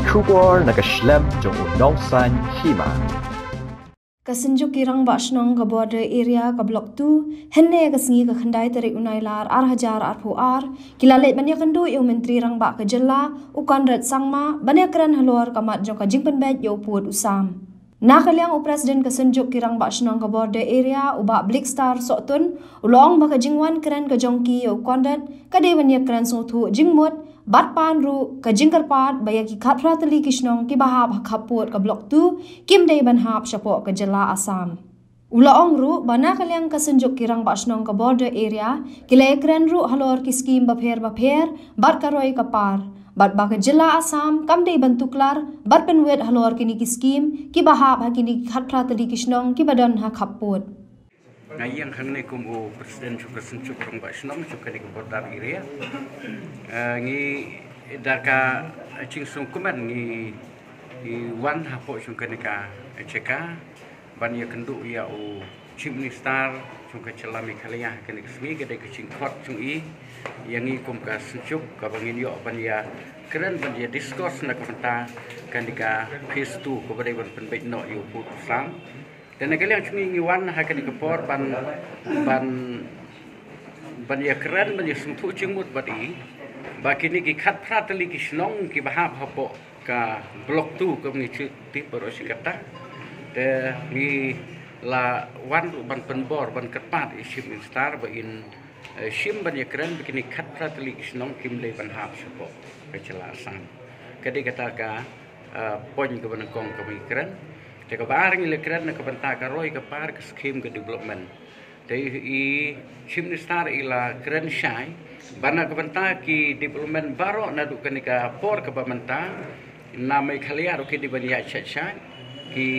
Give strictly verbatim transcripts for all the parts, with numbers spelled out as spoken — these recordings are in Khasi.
Khubor na ka shlem jong u nongsan hima. Ka Synjuk ki Rangbah Shnong ka Border Area ka Block two, hynne ka sngi ka khyndai tarik u Nailar ar hajar arphew ar, ki la leit ban ïakynduh ïa u Myntri Rangbah ka Jylla, u Conrad Sangma, ban ïakren halor ka mat jong ka jingpynbeit ïa u pud u sam. Na ka liang u President ka Synjuk ki Rangbah Shnong ka Border Area, u Bah Blickstar Sohtun, u la ong ba ka jingwan kren ka jong ki ïa u Conrad, ka dei ban ïakren sngewthuh jingmut, bad pan ruh, ka jingkyrpad, ba ïa ki khatphra tylli ki shnong kiba hap ha khappud ka Block two, kim dei ban hap shapoh ka jylla Assam. U la ong ruh, ba na ka liang ka Synjuk ki Rangbah Shnong ka Border Area, ki la ïakren ruh halor ki skim bapher bapher, bad ka roi ka par. Bad ba ka jylla Assam, kam dei ban tuklar, bad pynwit halor kine ki skim, kiba hap ha kine ki khatphra tylli ki shnong, kiba don ha khappud. Nga ïeng hangne kum u President jong ka Synjuk Rangbah Shnong jong kane ka Border Area. Eh, ngi da ka jingsngewkmen ngi, ngi wan hapoh jong kane ka jaka ban ïakynduh ïa u Chief Minister jong ka jylla Meghalaya ha kane ka sngi, ka dei ka jingkhot jong i ïa ngi kum ka Synjuk, kaba ngin ïoh ban ïakren, ban ïa discuss na ka bynta kane ka phase two kaba dei ban pynbeit noh ïa u pud u sam. Te na ka liang jong ngi ngi wan ha kane ka por ban, ban, ban ïakren, ban ïasngewthuh jingmut bad i, ba kine ki khatphra tylli ki shnong kiba hap hapoh ka Block two kaba ngi ju tip baroh shi katta. Te ngi la wan ruh ban pynbor, ban kyrpad ïa u Chief Minister ba in, eh, shim ban ïakren ba kine ki khatphra tylli ki shnong kim dei ban hap shapoh ka jylla Assam. Ka dei kata ka, eh, point kaba nyngkong kaba ngi kren. Te kaba ar ngi la kren na ka bynta ka roi ka par, ka skim, ka development. Te i Chief Minister i la kren shai ba na ka bynta ki development baroh naduh kane ka por kaba mynta, na Meghalaya ruh ki dei ban ïaid shai shai, ki,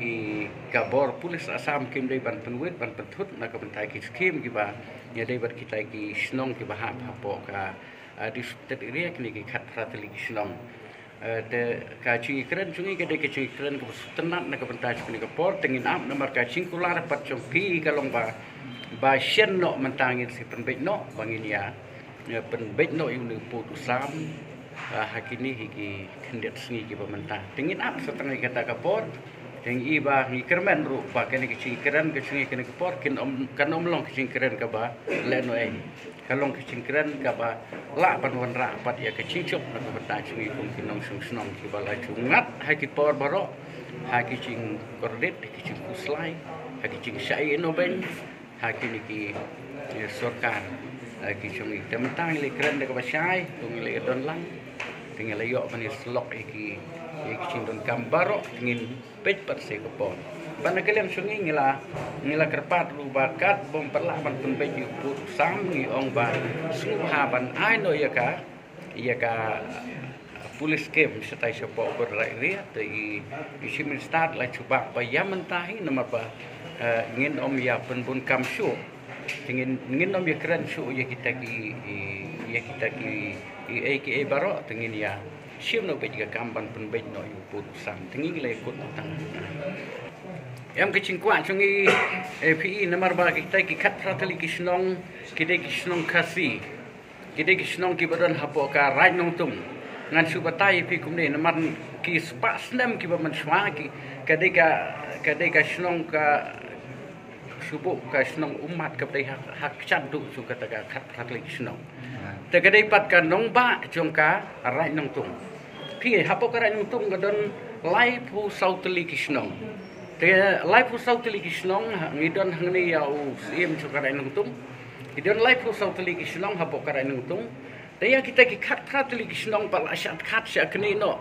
i, ka bor police Assam kim dei ban pynwit, ban pynthut na ka bynta ki skim kiba ïadei bad kita ki shnong kiba hap hapoh ka, ah, disputed area, kine ki khatphra tylli ki shnong. Eh, te ka jingïakren jong ngi ka dei ka jingïakren kaba sngewtynnat na ka bynta jong kane ka por, te ngin ap namar ka jingkular pat jong ki ka long ba, ba shen noh mynta ngin sa pynbeit noh, ba ngin ïa, ïa pynbeit noh ïa une u pud u sam, eh, ha kine hi ki khyndiat sngi kiba mynta. Te ngin ap sa tang ïa kata ka por, te ngi i ba ngi kyrmen ruh ba kane ka jingïakren ka jong ngi kane ka por kin ym, kan ym long ka jingïakren kaba lehnohei. Ka long ka jingkren kaba lah ban wanrah pat ïa ka jingjop na ka bynta jong ngi kum ki nongshong shnong kiba la ju ngat ha ki por baroh, ha ki jingkordit, ha ki jingkhuslai, ha ki jingshah ïehnoh beiñ ha kine ki, eh, sorkar, eh, ki jong ngi. Te mynta ngi la kren da kaba shai, to ngi la ïa don lang, te ngi la ïoh ban ïa syllok ïa ki, ïa ki jingdonkam baroh, te ngin peit pat sa ka por. Bad na ka liang jong ngi ngi la, ngi la kyrpad ruh ba katba ym pat lah ban pynbeit ïa u pud u sam, ngi ong ba sngewbha ban ai noh ïa ka, ïa ka police camp shatai shapoh Border Area, te i, i Chief Minister la jubab ba ïa mynta hi namar ba, eh, ngin ym ïa pynbun kam shuh. Te ngin, ngin ym ïa kren shuh ïa kita ki, i, ïa kita ki, i, ei ki ei baroh, te ngin ïa shim noh beit ka kam ban pynbeit noh ïa u pud u sam. Te ngi la ïa kut tang. Em ka jingkwah jong ngi, eh, phi i namar ba kita ki khatphra tylli ki shnong, ki dei ki shnong Khasi. Ki dei ki shnong kiba don hapoh ka Raid Nongtung. Ngan shu batai ïa phi kumne namar ki spah snem kiba mynshuwa ki, ka dei ka, ka dei ka shnong ka shu buh ka shnong ummat kaba dei ha, ha kjat duh jong kata ka khatphra tylli ki shnong. Te ka dei pat ka nongbah jong ka Raid Nongtung. Phi hapoh ka Raid Nongtung ka don laiphew saw tylli ki shnong. Te laiphew saw tylli ki shnong, ha, ngi don hangne ïa u Syiem jong ka Raid Nongtung. Ki don laiphew saw tylli ki shnong hapoh ka Raid Nongtung. Te ïa kita ki khatphra tylli ki shnong pat la shah khat shah knieh noh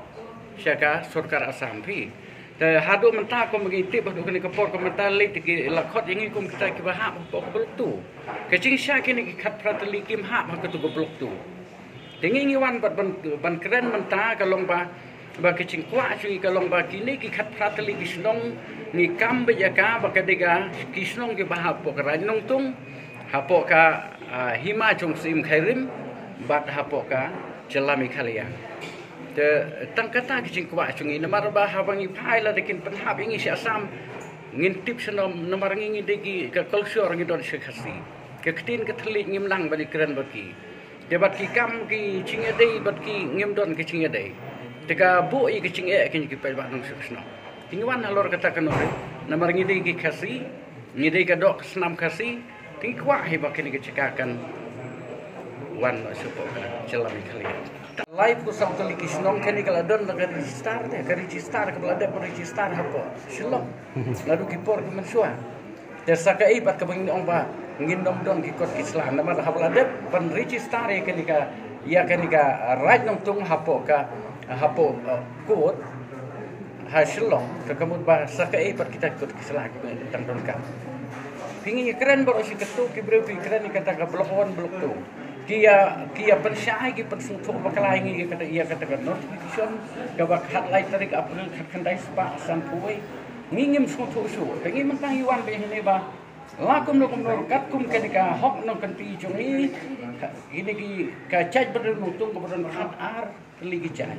sha ka sorkar Assam phi. Te haduh mynta kumba ngi tip haduh kane ka por ka mynta leit te ki la khot ïa ngi kum kita kiba hap hapoh ka Block two. Ka jingshah kine ki khatphra tylli kim hap ha katu ka Block two. Te ngi ngi wan bad ban, ban kren mynta ka long ba, ba ka jingkwah jong ngi ka long ba kine ki khatphra tylli ki shnong ngi kam beit ïa ka ba ka dei ka ki shnong kiba hapoh ka Raid Nongtung, hapoh ka, ah, hima jong Syiem Khyrim bad hapoh ka jylla Meghalaya. Te tang kata ka jingkwah jong ngi namar ba haba ngi phai lada kin pynhap ïa ngi sha Assam ngin tip shnong namar ngi ngi dei ki ka culture ngi don sha Khasi. Ka ktien ka thylliej ngim nang ban ïakren bad ki. Te bad ki kam ki jingïadei bad ki ngim don ki jingïadei. Te ka buh ïa ka jingeh kine ki paidbah nongshong shnong. Te ngi wan halor kata ka nongrim, namar ngi dei ki Khasi, ngi dei ka doh ka snam Khasi, te ngi kwah hi ba kine ki jaka kan wan noh sha ka jylla Meghalaya. Laiphew saw tylli ki shnong kine ka la don la ka register, te ka register kaba la dep register hapoh Shillong. Naduh ki por ki mynshuwa. Te sa kaei pat kaba ngin ong ba ngin ym don ki kot ki sla, namar haba la dep ban register ïa kane ka, ïa kane ka, uh, Raid Nongtung hapoh ka, hapoh, uh, court ha Shillong, te ka mut ba sa kaei pat kita ki kot ki sla kiba ngin dang donkam. Phi ngi ïa kren baroh shi katto ki briew, phi kren ïa kata ka block one, block two. Ki ïa, ki ïa pynshai, ki pynsngewthuh bakla ïa ngi ïa kata, ïa kata ka notification kaba khatlai tarik April khatkhyndai spah sanphew wei. Ngi ngim sngewthuh shuh. Te ngi mynta ngi wan beit hangne ba la kumno kumno katkum kane ka hok nongkynti jong ngi, kine ki, ka jaitbynriew Nongtung kaba don khatar tylli ki jait.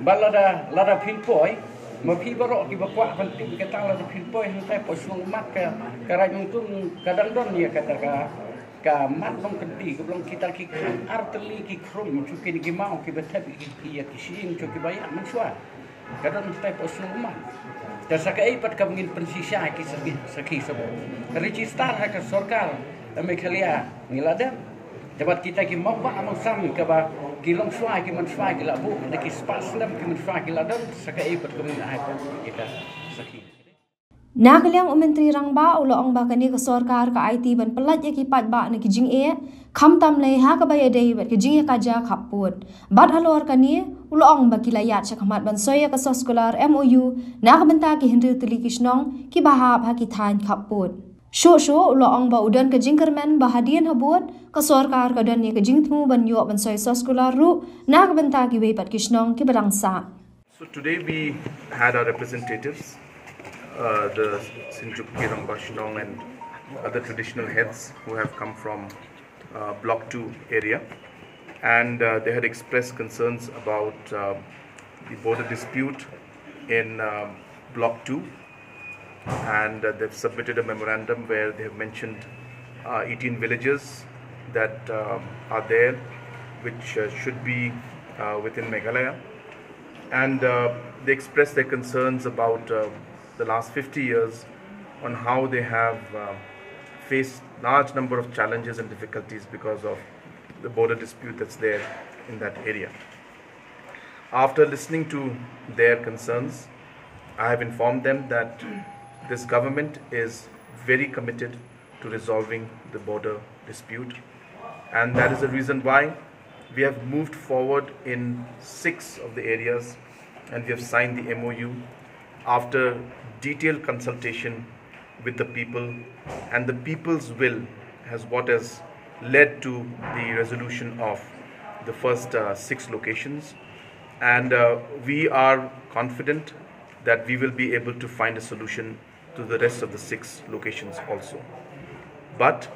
Bad lada, lada phin poi, ma phi baroh kiba kwah ban tip ïa kata, lada phin poi hangtai hapoh shnong Ummat ka, ka Raid Nongtung ka dang don ïa kata ka, ka mat nongkynti kaba long kita ki khatar tylli ki khrum jong kine ki maw kiba thep ïa ki, ïa ki shyieng jong kiba ïap mynshuwa. Ka don hangtai hapoh shnong Ummat. Te sa kaei pat kaba ngin pynshisha ïa ki sakhi, sakhi sabun. Register ha ka sorkar Meghalaya ngi la dep. Te bad kita ki mawbah mawsam kaba ki longshuwa, ki mynshuwa ki la buh da ki spah snem ki mynshuwa ki la don, sa kaei pat kaba ngin ai pat kita sakhi. Na ka liang u Myntri Rangbah u la ong ba kane ka sorkar ka aiti ban pyllait ïa ki paidbah na ki jingeh, khamtam lei ha kaba ïadei bad ka jingïakajia khappud. Bad halor kane, u la ong ba ki la ïaid shakhmat ban soi ïa ka soskular M O U na ka bynta ki hynriew tylli ki shnong kiba hap ha ki thaiñ khappud. Shuh shuh u la ong ba u don ka jingkyrmen ba hadien habud ka sorkar ka don ïa ka jingthmu ban ïoh ban soi soskular ruh na ka bynta kiwei pat ki shnong kiba dang sah. So today we had our representatives, uh, the Synjuk Ki Rangbah Shnong and other traditional heads who have come from uh, Block two area, and uh, they had expressed concerns about uh, the border dispute in uh, Block two, and uh, they've submitted a memorandum where they have mentioned uh, eighteen villages that uh, are there, which uh, should be uh, within Meghalaya. And uh, they expressed their concerns about uh, the last fifty years on how they have uh, faced large number of challenges and difficulties because of the border dispute that's there in that area. After listening to their concerns, I have informed them that this government is very committed to resolving the border dispute, and that is the reason why we have moved forward in six of the areas, and we have signed the M O U after detailed consultation with the people, and the people's will has what has led to the resolution of the first uh, six locations, and uh, we are confident that we will be able to find a solution to the rest of the six locations also. But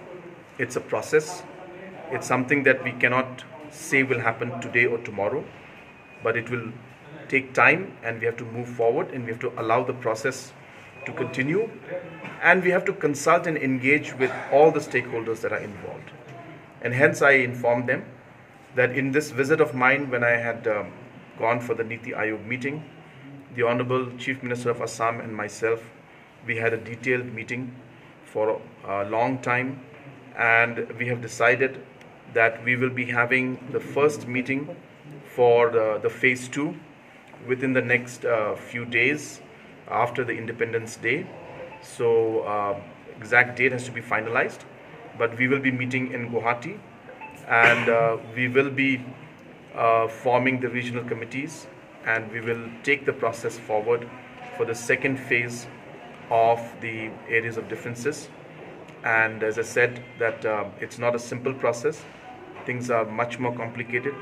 it's a process. It's something that we cannot say will happen today or tomorrow, but it will take time, and we have to move forward, and we have to allow the process to continue, and we have to consult and engage with all the stakeholders that are involved. And hence I informed them that in this visit of mine, when I had um, gone for the Niti Aayog meeting, the Honorable Chief Minister of Assam and myself, we had a detailed meeting for a long time, and we have decided that we will be having the first meeting for the, the phase two within the next uh, few days after the Independence Day. So, uh, exact date has to be finalized, but we will be meeting in Guwahati, and uh, we will be uh, forming the regional committees, and we will take the process forward for the second phase of the areas of differences. And as I said, that uh, it's not a simple process. Things are much more complicated,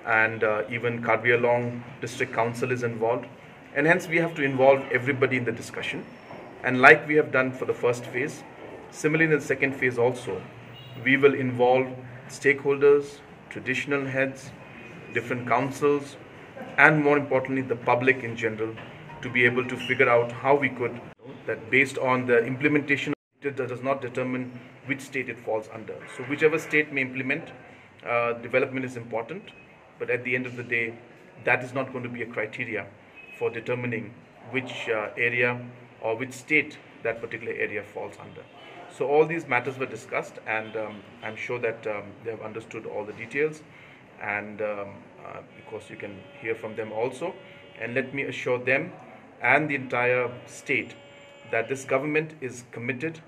and uh, even Karbi Anglong District Council is involved, and hence we have to involve everybody in the discussion. And like we have done for the first phase, similarly in the second phase also, we will involve stakeholders, traditional heads, different councils, and more importantly, the public in general, to be able to figure out how we could, that based on the implementation, it does not determine which state it falls under. So whichever state may implement, uh, development is important, but at the end of the day, That is not going to be a criteria for determining which uh, area or which state that particular area falls under. So all these matters were discussed, and um, I'm sure that um, they have understood all the details. And um, uh, of course, you can hear from them also. And let me assure them and the entire state that this government is committed,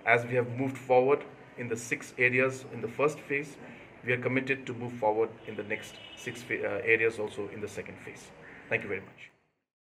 as we have moved forward in the six areas in the first phase, we are committed to move forward in the next six uh, areas also in the second phase. Thank you very much.